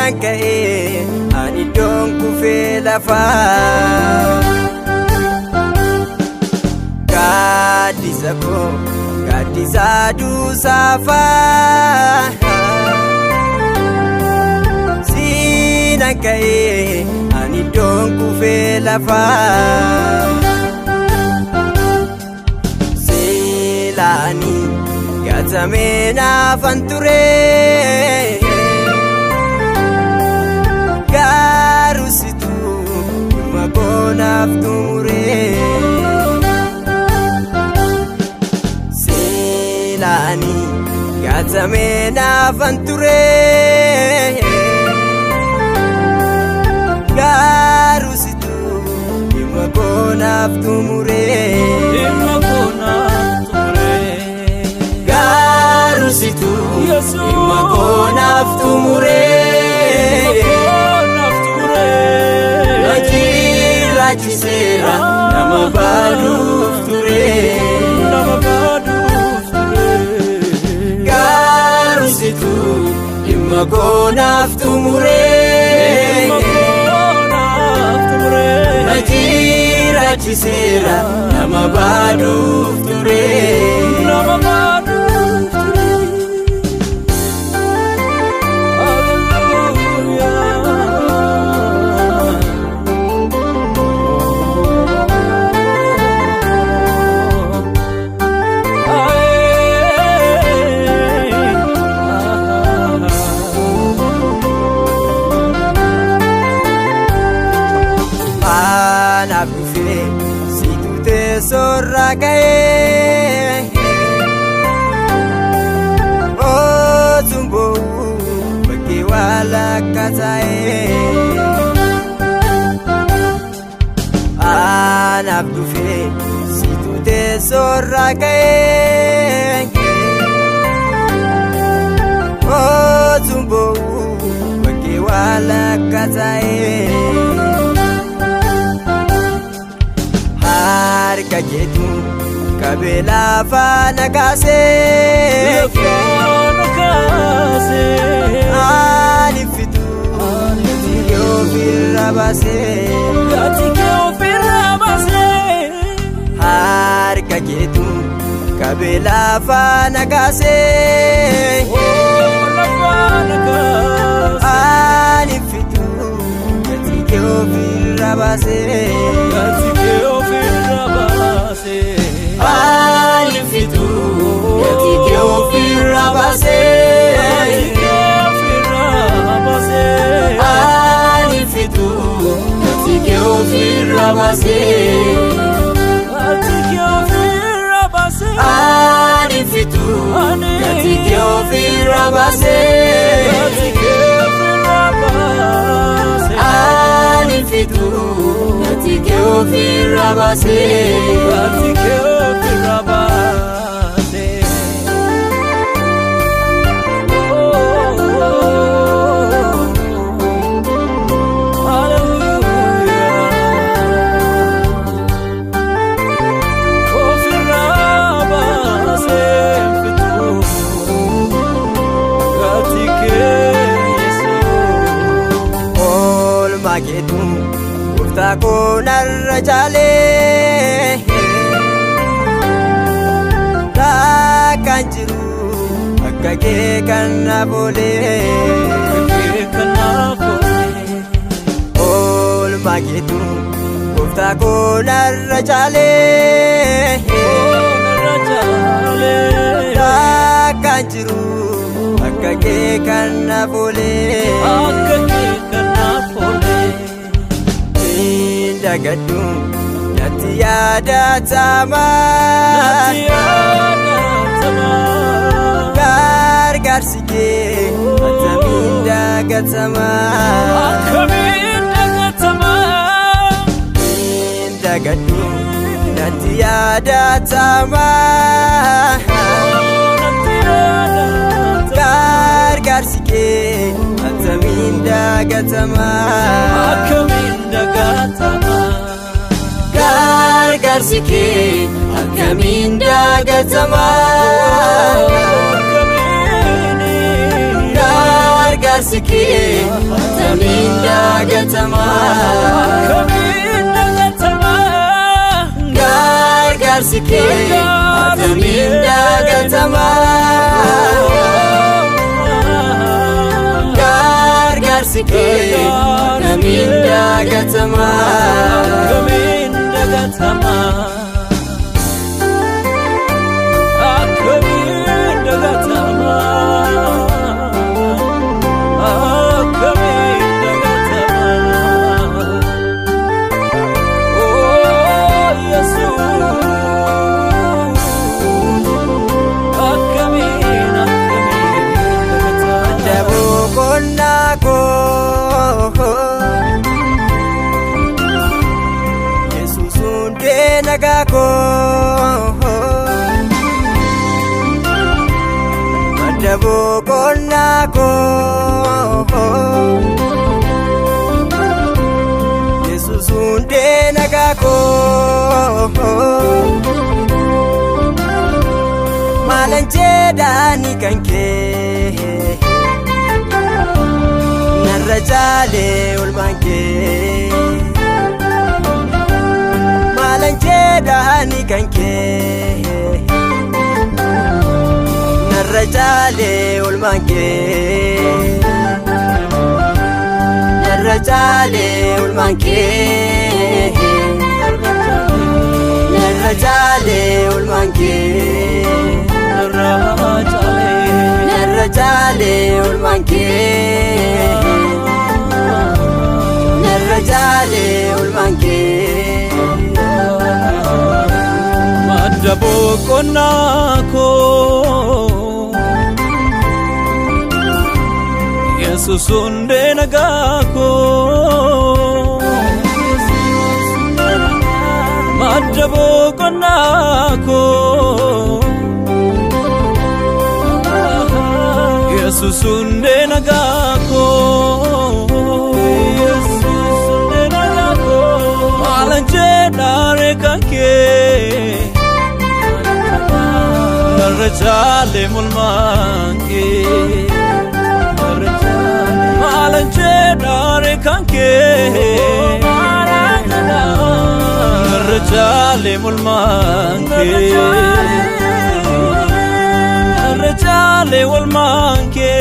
Siinan ka'ee ani iddoon kufee lafaa. Gaaddisa koo gaaddisa duusaafaa. Siinan ka'ee ani iddoon kufee lafaa. Seelaanii gatamee naafan ture. Garuu situ dhimma koonaaf xumure. Seelaanii gatamee naafan ture. Garuu situ dhimma koonaaf xumure. Dhimma koonaaf xumure. Garuu situ dhimma koonaaf xumure. Koonaaf xumure. Na jiraachiseera nama baaduuf ture. Nama baaduuf ture. Garuu situ dhimma koonaaf xumure. Dhimma koonaaf xumure. Na jiraachiseera nama baaduuf ture. Nama baaduuf ture. Hallelujah. Anaaf dhufee situ teessoorra ka'ee. Otuun boo'u bakkee walakka taa'ee. Anaaf dhufee situ teessoorra ka'ee. Otuun boo'u bakkee walakka taa'ee. Harka keetu qabee lafa na kaasee. Lafa kaasee. Ani fitu gatii kee ofirra baasee. Gatii kee ofirraa baasee. Harka keetu qabee lafa na kaasee. Lafa kaasee. Ani fitu gatii kee ofirra baasee. Gatii kee ofirraa baasee. Ani fitu gatii kee ofirra baasee. Gatii kee ofirraa baasee. Ani fitu gatii kee ofirra baasee. Gatii kee ofirraa baasee. Ani fitu gatii kee ofirra baasee. Gatii kee ofirraa baasee. Ani fitu gatii kee ofirra baasee. Gatii kee ofirraa baasee. Hallelujah. Ofirraa baasee fituu gatii kee Yesuus. Oolmaa keetu gooftaa koo narra caalee. Takkaan jiru akka kee kan naaf oolee. Kee kanaaf oolee. Oolmaa keetu gooftaa koo narra caalee. Narra caalee. Takkaan jiru akka kee kan naaf oolee. Akka kee kanaaf oolee. Hin dagadhu natti yaadatama. Natti yaadatama. Gargaarsi kee attamiin dagatama. Akkamiin dagatama. Hin dagadhu natti yaadatama. Natti yaadatama. Gargaarsi kee attamiin dagatama. Akkamiin dagatama. Gargaarsi kee akkamiin dagatama. Akkamiin. Gargaarsi Gargaarsi kee attamiin dagatama? Akkamiin dagatama? Gargaarsi kee attamiin dagatama? Gargaarsi kee attamiin dagatama? Akkamiin dagatama? Akkamiin dagatama? Akkamiin dagatama? Oh Yesuus, akkamiin akkamiin dagatama? Daboo qonnaa koo, Yesuus hundee nagaa koo. Madda boqonnaa koo, Yesuus hundee nagaa koo. Maalan jedhaani kan kee narra caalee olmaan kee? Maalan jedhaani kan kee narra caalee olmaan kee? Narra caalee olmaan kee, narra caalee olmaan kee. Narraa caalee. Narra caalee olmaan kee, narra caalee olmaan kee. Madda boqonnaa koo, Yesuus hundee nagaa koo. Madda boqonnaa koo, Yesuus hundee nagaa koo. Yesuus hundee nagaa koo. Maalan jedhaare kan kee narra caalee mulmaan kee? Maalan jedhaare kan kee narra caalee mulmaan kee? Narra caalee olmaan kee.